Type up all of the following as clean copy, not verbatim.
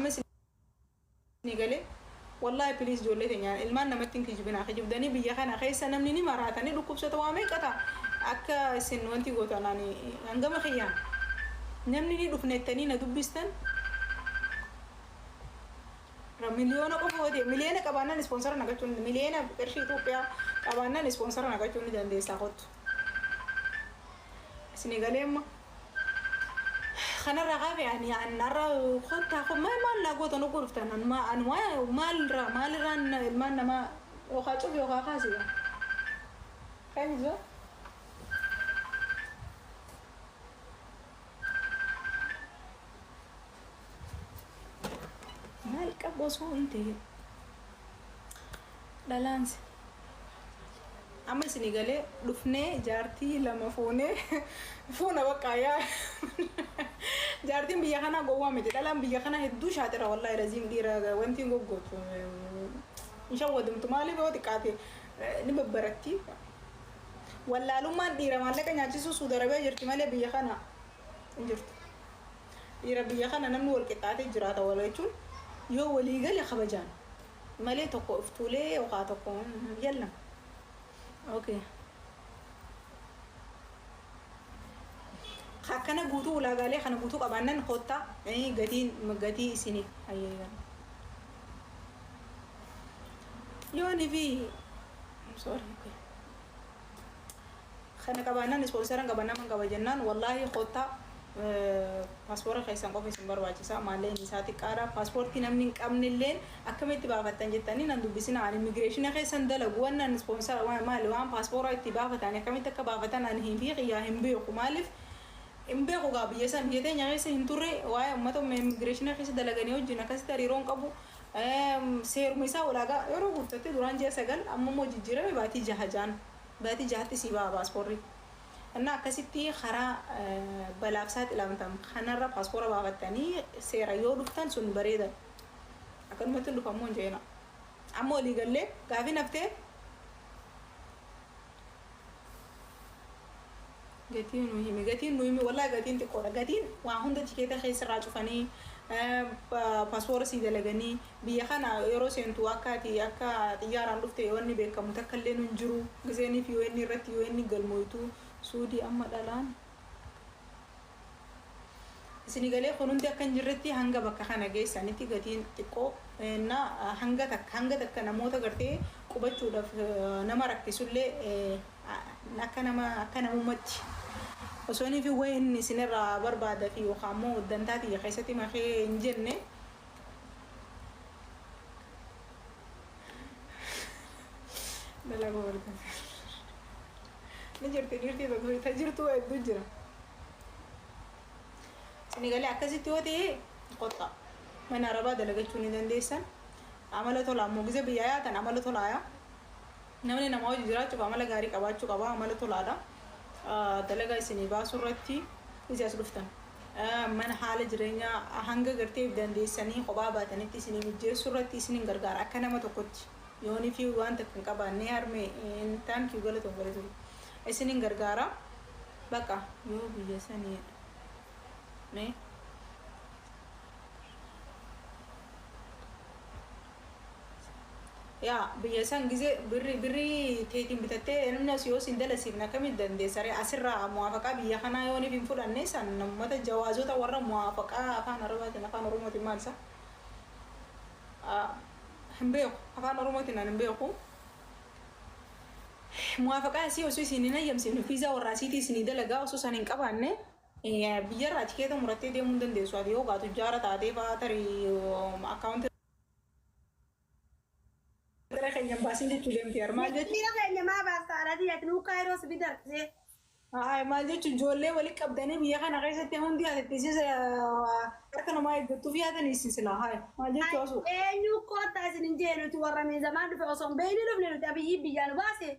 Amma isinii galee? Wallaahi please ijoollee teenya ilmaan namatti hin kijibinaa. Kijibdanii biyya kana keessa namni ni maraata, ni dhukkubsata, waa meeqa ta'a. Akka isin wanti gootan ani hangama kiyyaan namni ni dhufna jettanii na dubbistan miliyoona qofa yoo ta'e, miliyoona qabaannaan ispoonsara naqachuu, miliyoona qarshii Itoophiyaa qabaannaan ispoonsara naqachuu ni dandeessaa, kottu. Isinii galee? Amma kanarraa kaafe ani har'a kottaa kun maal maal naa gootan oguu dhuftan an maalirraa maalirraan ilmaan namaa yookaan cufi yookaan kaasi. Kan jiru maal qabu osoo hin ta'in dhalaansi. Amma isinii galee? Dhufnee jaartii lama fuunee fuuna bakka yaa jaartiin biyya kanaa gowwaa miti. Dhalaan biyya kanaa hedduu shaaxira, wallaahi raziim, dhiira wanti hin goggootu, hin shawwadamtu. Maaliif? Yoo xiqqaate ni babbaratti. Wallaalummaan dhiira maallaqa nyaachisuu Suudi Arabiyaa jirti malee biyya kana hin jirtu. Dhiira biyya kana namni wal qixxaatee jiraata. Wal jechuun yoo walii gale kabajaan malee tokko of tuulee yookaan tokko yalla. Okay. Akkana guutuu, ulaagaalee kana guutuu qabaannan kottaa. Gatiin gatii isinii hayyeegan. Yooni fi sorry, okay. Kana qabaannan, ispoonsaran qaba, nama qaba jennaan, wallaahi kottaa. Paaspoora keessan qofa isin barbaachisa. Maallaqni isaa xiqqaadha. Paaspoortii namni hin qabnelleen akkamitti baafattan jettanii nan dubbisina. Ani immigireeshina keessan dalagu. Wannan ispoonsara maali, waan paaspoora itti baafatan akkamitti akka baafatan ani hin fi qiyyaa hin beeku. Maaliif hin beeku? Gaa biyya san, biyya teenya keessa hin turre. Waa'ee uummata immigireeshina keessa dalaganii wajjin akkasitti hariiroo hin qabu. Seeruma isaa ulaagaa yeroo guuttatte, duraan ji'a 9, amma immoo jijjiirame baatii 6 jaan, baatii 6tti sii ba'a paaspoorri. Innaa akkasitti karaa balaaf saaxilamtan kanarra paaspoora baafattanii seera yoo dhuftan sun bareeda. Akkanumatti hin dhufammoo hin jeena. Amma walii gallee gaafii naftee gatiin nu himi, gatiin nu himi. Wallahi gatiin xiqqoodha. Gatiin waa hunda tikeeta keessarraa cufanii, paaspoora sii dalaganii, biyya kana yeroo seentu akka ati akka xiyyaaraan dhufte wanni beekamu takka illee nun jiru. Giseenii fi UN irratti UN galmoytu Suudii amma dhalaan isinii galee kun hundi akka hin jirretti hanga bakka kana geessanitti gatiin xiqqoo na hanga takka hanga takka namoota gartee qubachuudhaaf nama rakkisullee akka nama akka namumatti osoo inni fi wayin isinirraa barbaada fi yookaan immoo dantaa tiyya keessatti makee hin jenne dalaguu barbaada. Ni jirti dhiirtii tokko ta jirtu hedduu jira. Isinii galee? Akkasitti yoo ta'e qoxa mana arabaa dalagachuu ni dandeessan. Amala tolaa immoo gizee biyyaa yaatan amala tolaaya. Namni nama hojii jiraachuuf amala gaarii qabaachuu qaba. Amala tolaadha. Dalagaa isinii baasuu irratti ija as dhuftan. Mana haala jireenyaa hanga gartee dandeessanii kophaa baatanitti isinii mijjeessuu irratti isinin gargaara akka nama tokkotti. Yoonii fi waan takka hin qabaanne harmee thank you, galatoon galatoon isinin gargaara. Baqa yoo biyya sanii mee yaa biyya san gizee birri birrii teetiin bitattee namni as yoo sin dalasiifne akkamitti dandeessa ree? Asirraa muwaafaqaa biyya kanaa yooniif hin fudhanne san namoota jawaazota warra muwaafaqaa afaan arabaatiin, afaan oromootiin maal isa hin beeku, afaan oromootiin an hin beeku, muwaafaqaa asii osoo isin hin hayyamsiifne fiizaa warra asiitii isinii dalagaa osoo san hin qabaanne biyyarraa tikeeta murattee deemuu hin dandeessu. Ati yoo gaatu jaara taatee fa'aa tarii akkaawuntii gara keenya hin baasin jechuu deemti. Maal jechuun? Dhiira keenya maa baasta? Alaatii ati nuu kaayiroo si bidartee. Haa, maal jechuun? Ijoollee walitti qabdanii biyya kana keessatti hundi ati isin harka namaa eeggattuuf yaatan isin silaa haa maal jechuu asu. Eenyu koottaa isin hin jee? Nuti warra miizamaan dhufe osoo hin beekni dhufne. Nuti Abiyyi biyyaa nu baase.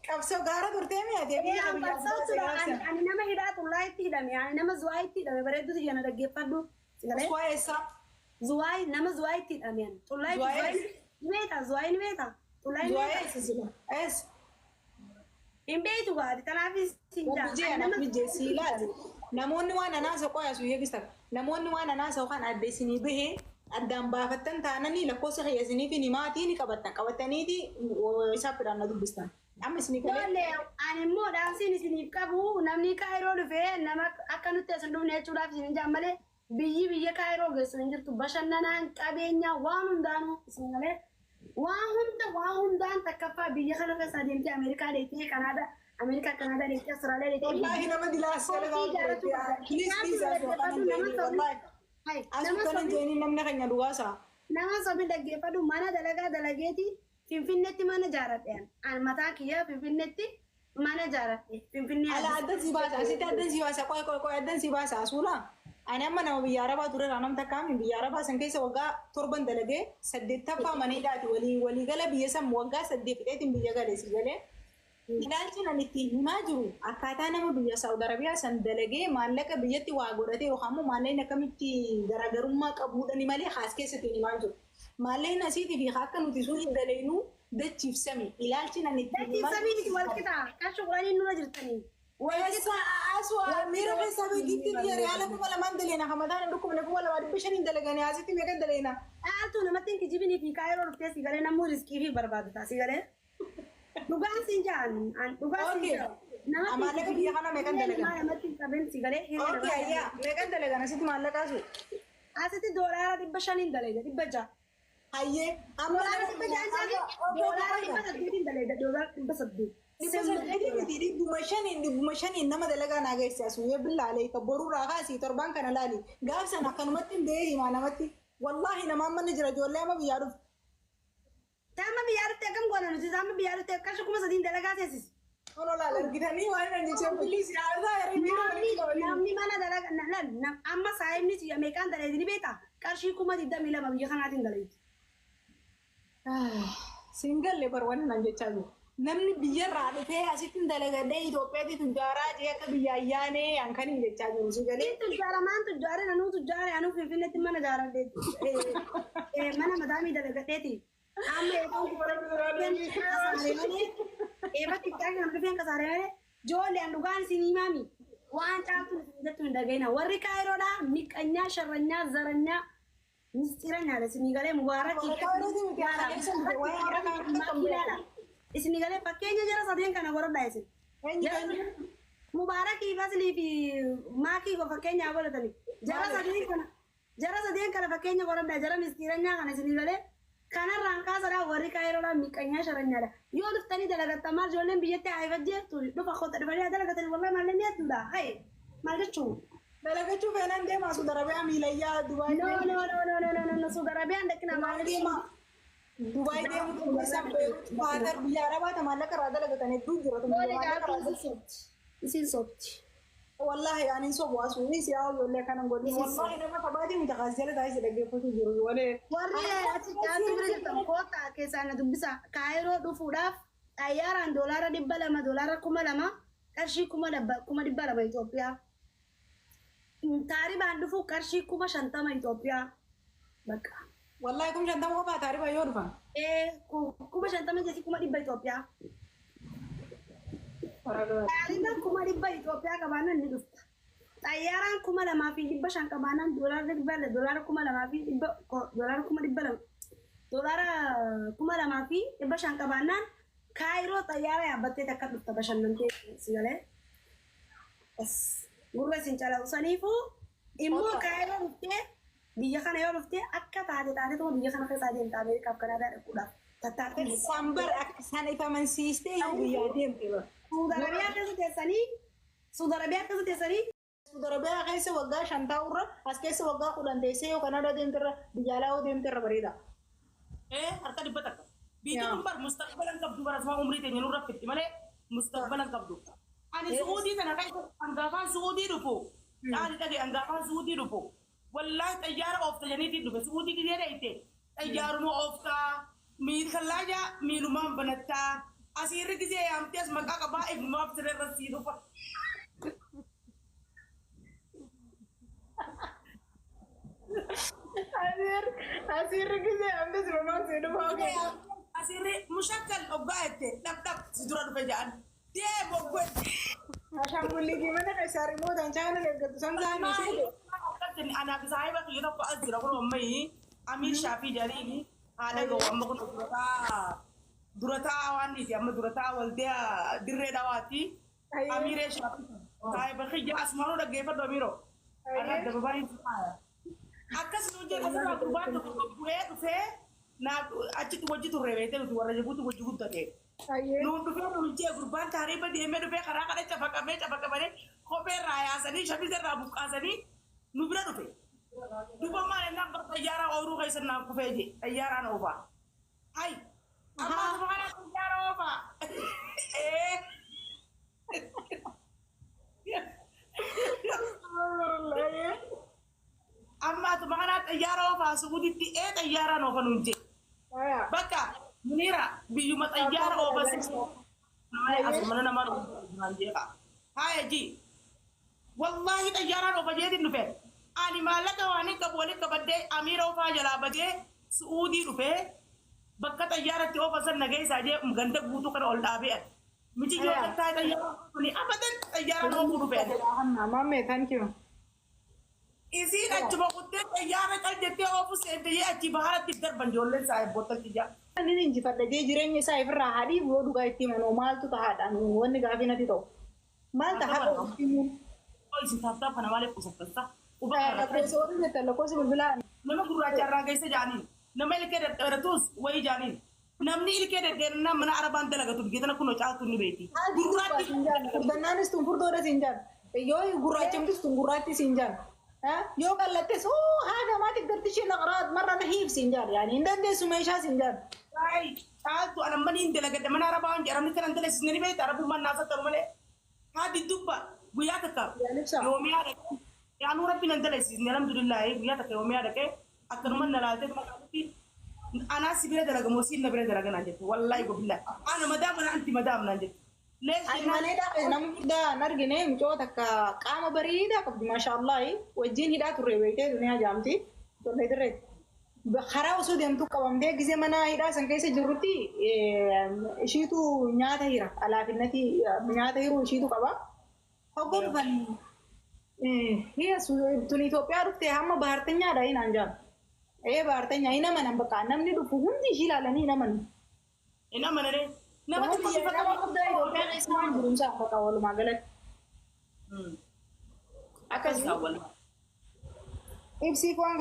Qabsoo gaara turtee mi'a biyya biyyaa nu baase gaafsan. Ani nama hidhaa xullaayitti hidhame, ani nama zuwaayitti hidhame. Bareedduutu jana dhaggeeffadhu. Suwaa eessaa? Zuwaay, nama zuwaayitti hidhame ani. Xullaayitti. Zuwaay? Zuwaay ni beektaa? Zuwaay ni beektaa? Xullaay ni Zuwaa beektaa? eessa sila? Eessa? Hin beektu baate, kanaaf isin jaa. Rabbi jee anaaf mijeessii ilaali. Namoonni waan anaasa qoya sun eegista. Namoonni waan anaasa kan adda isinii bahee addaan baafattan taananii lakkoofsa kiyya isiniif himaatii ni qabattan. Qabataniiti isaaf na dubbistan. Amma isinii galee. Ijoollee ani immoo dhaamsiin isiniif qabu namni Kaayiroo dhufee nama akka nutti as hin dhufne jechuudhaaf isin hin malee biyyi biyya Kaayiroo geessu hin jirtu. Bashannanaan qabeenya waan hundaanuu isin malee waan hunda waan hundaan takkaffaa biyya kana keessa adeemtee Ameerikaa deemtee Kanaadaa Ameerikaa Kanaadaa deemtee Austraaliyaa deemtee. Wallaahi nama dilaas Hojii jaallatu qaba. Please, please, asuu kanan jeeni wallaahi. Asuu kanan jeeni namni keenya dhugaasaa. Nama sobi dhaggeeffadhu mana dalagaa dalageeti Finfinneetti mana jaaradhe an mataa kiyya Finfinneetti mana jaaradhe Finfinnee. Ala addan si baasa asitti addan si baasa qoy qoy qoy addan si baasa asuula. Ani amma nama biyya Arabaa ture irraa namta kaami biyya Arabaa san keessa waggaa 7 dalagee 8ffaa mana hidhaati walii walii gala biyya san waggaa 8 fixeetiin biyya gale si galee. Ilaalchi nan ittiin himaa jiru akkaataa nama biyya Saawud Arabiyaa san dalagee maallaqa biyyatti waa godhatee yookaan immoo maallaqni akkamitti garaagarummaa qabuudhani malee haas keessatti himaa jiru. Maallaqni asiitii fi akka nuti suuqii dalaynuu dachiif sami ilaalchi nan ittiin Dachiif himaa samii miti wal qixa kan shukuranii nurra jirtanii. Wayessa asu miira keessa beekti biyya riyaala 2000 daleena hamataan hin dhukkubne 2500 dalaganii asitti meeqa daleena. Dhaaltuu namatti hin kijibinii fi Kaayiroo dhuftee si galee namuu riskii fi barbaadu ta'a si galee. Dhugaan siin jaan an dhugaan siin Okay. jaan. Namatti Maallaqa biyya kana meeqan dalagan? Namatti hin qabin si galee. Okay ayyaa meeqan dalagan asitti maallaqa asu. Asitti doolaara 500 dalaga 600. Hayyee amma Doolaara 600 jedhe doolaara 800 dalaga doolaara 800. 800 miti 500 500 nama dalagaa naa geesse asu yee billaalee ka boruurraa kaasii torbaan kana laali gaafsan akkanumatti hin ba'ee himaa namatti wallaahi namaan manni jira ijoollee amma biyyaa dhufu. Taama biyyaa dhufte akkam goona nuti taama biyyaa dhufte qarshii 3000 dalagaa seesisi. Ono laal argitanii waan inni jecha please yaa Namni namni mana dalagaa lan amma saayimni siyya meeqaan dalayti ni beektaa? Qarshii 22,000 biyya kanaatiin dalayti. Singalle bar waan nan jechaa jiru. Namni biyyarraa dhufee asitti dalagadhee Itoophiyaatti tujjaaraa jee akka biyya ayyaanee an kan hin jechaa jiru si galee. Niin tujjaara maan tujjaare nanuu tujjaare anuu Finfinneetti mana jaaradheeti. Mana madaamii dalagadheeti. Amma eebaan kasaaree malee eeba xiqqaa kan dhufeen kasaaree malee ijoollee an dhugaan isin himaami. Waan caaltuun isin jettu hin dhagayina. Warri Kaayiroodhaa miqanyaa, sharranyaa, zaranyaa, misxiranyaadha isinii galee mubaarakii. Isinii galee fakkeenya jara sadeen kana godhadhaa isin. Mubaarakii Faslii fi Maakii fakkeenyaa godhatanii. Jara sadeen kana jara sadeen kana fakkeenya godhadhaa jara miskiiranyaa kana isinii galee kanarraan kaasadhaa warri Kaayiroodhaa miqanyaa sharanyaadha. Yoo dhuftanii dalagattan maal ijoolleen biyyatti haa ifajjeertu dhufa kota dhufanii haa dalagatanii wallahi maallee ni hedduudha. Haye maal jechuun? Dalagachuu feenaan deemaa Suudi Arabiyaa miilayyaa Dubaay. No no no no no no no no Suudi Arabiyaan dhaqina maal deema Dubaay deemu keessa Beirut Qaatar biyya Arabaa ta maallaqa irraa dalagatan hedduu jira. Isin sobdi. Wallahi ani hin sobu asuu si yaa ijoollee kanan godhin wallahi nama kabaatii miti kaas jala taa'ee dhaggeeffatu jiru walee. Warri achi caaltuu bira jirtan koota keessaa na dubbisa. Kaayiroo dhufuudhaaf xayyaaraan doolaara 200 doolaara 2000 qarshii 200,000 Itoophiyaa. Taaribaan dhufu qarshii 50,000 Itoophiyaa. Bakka. Wallahi 50,000 qofaa taaribaa yoo dhufan. 50,000 jechi 100,000 Itoophiyaa. Taaribaan 100,000 Itoophiyaa qabaannaan ni dhufta. Xayyaaraan 2500 qabaannaan doolaara dhibba doolaara 2,100 doolaara 200,000 doolaara 2500 qabaannaan Kaayiroo xayyaara yaabbattee takka dhufta bashannantee si galee. Gurra isin calawu saniifuu immoo Kaayiroo dhuftee biyya kana yoo dhuftee akka taate taatetuma biyya kana keessa adeemta Ameerikaaf Kanaadaa dhaquudhaaf tattaaffii. Sambar akka sana ifamansiistee yoo biyyaa deemte bara. Suudi Arabiyaa keessa teessanii Suudi Arabiyaa keessa teessanii Suudi Arabiyaa keessa waggaa 5 taa'urra as keessa waggaa 10 teessee yoo Kanaadaa deemterra biyya alaa yoo deemterra bareeda. Harka 100. Biyyi kun bar mustaqbalan qabdu bara asuma umrii teenya nurra fitti malee mustaqbalan qabdu. Ani Su'uudii tana keessa hangaafaan Su'uudii dhufu. Caali dhage hangaafaan Su'uudii dhufu. Wallaahi xayyaara oofta janiitiin dhufe Su'uudii gidee dheeyte xayyaaruma ooftaa miil kallaajaa miilumaan banattaa asiirri gizee yaamtee as maqaa qabaa ifumaaf sirreerra sii dhufa. Asiirri gisee ammas mamaan si dhufa. Asiirri mushakkal oggaa jette dhab dhab si dura dhufe jedhan deem oggoo jette. Ashaangulliitii mana keessaa rimootaan chaayinaa ergattu san saanii siite. Anaaf saahiba kiyya tokko as jira kun ammayyi Amiir Shaafii jedhaniini haadha ga'u amma kun durataa waan dhiiti amma durataa waldiyaa dirree dhawaati. Amiiree Shaafii saahiba kiyya asumaanuu dhaggeeffadhu Amiiroo. Arra dababaa hin akkas nu jedhu asirraa gurbaan tokko bu'ee dhufee achitti wajji turre beekte nuti warra Jibuuti wajji guddate. Nuun dhufee nuun jee gurbaan taariiba deemee dhufee karaa kana cafaqamee cafaqamanii kophee irraa yaasanii shamiza irraa buqqaasanii nu bira dhufe. Duuba maal ennaan bara xayyaaraa ooyiruu keessa naan kufee jee xayyaaraan oofaa. Hay amma asuma kana xayyaara oofaa. Ee. Amma asuma kana xayyaara oofaa Suuditti ee xayyaaraan oofa nuun jee. Bakka Munira biyyuma xayyaara oofa malee asuma nama dhuunfaan jeeqa. Haaya ji. Wallaahi xayyaaraan oofa jeetiin dhufe. Ani maallaqa waan hin qabu walitti qabadhee Amiira oofaa jalaa badee Su'uudii dhufee bakka xayyaaratti oofa san nageessaa jee ganda guutuu kana ol dhaabee ati. Miti yoo takkaa xayyaara oofanii abadan xayyaaraan oofuu dhufe ani. Maame, thank you. Isiin achuma kuttee xayyaara cal jettee oofu seente jee achi baharatti darban ijoolleen saayibboota kiyya. Inni injifadha jee jireenya isaa ifirraa haadhiif yoo dhugaa itti himan maaltu tahaadhaan wanni gaafii natti ta'u. Maal tahaa itti himuun? Isin taaftaa kana maaliif qusattasta? Lakkoofsa warri jettan lakkoofsa bilbilaa. Nama gurraacha irraa geessa jaaniin. Nama ilkee dhedheeratus wayii jaaniin. Namni ilkee dhedheerinaa mana arabaan dalagatu biyya tana kunoo caaltu ni beekti. Gurraatti. Furdannaanis tun furdoodha siin jaan. Yoo gurraachamtis tun gurraatti siin jaan. Yoo qallattes oo haadha maati garti ishee naqraat marra na hiif siin jaan. Yaani hin dandeessu meeshaa siin jaan. Caaltu ana mani hin dalagadhe mana arabaa waan jedhamni kanan dalagsisne ni beekta arabummaan naasatti malee. Haati dubba guyyaa takka yoomiyaa dhaqee yaanuu rabbi nan dalagsisne alhamdulillaahi guyyaa takka yoomiyaa dhaqee akkanuma na laaltee maqaatti anaa si bira dalaga moo siin na bira dalaga naan jette wallaahi gobillahi ana madaam ana anti madaam naan jette. Ani maneedha nama guddaa hin argine mucoo takka qaama bareedaa qabdi maashaallah wajjin hidhaa turre beektee duniyaa jaamti tollee dirreetti. Karaa osoo deemtu qabamtee gisee mana hidhaa san keessa jirrutti ishiitu nyaata hira alaafinnati nyaata hiruu ishiitu qaba. Hoggoo dhufan tun Itoophiyaa dhufte hamma bahartanyaadha hinaan jaam. Ee bahartanyaa hin amanan bakka namni dhufu hundi ishii ilaalanii hin amanu. Hin amanane. Nama xiqqoo bifa Nama guddaa Itoophiyaa keessa waan jirumsaa bakka walumaa galatti. Akkas Ibsii waan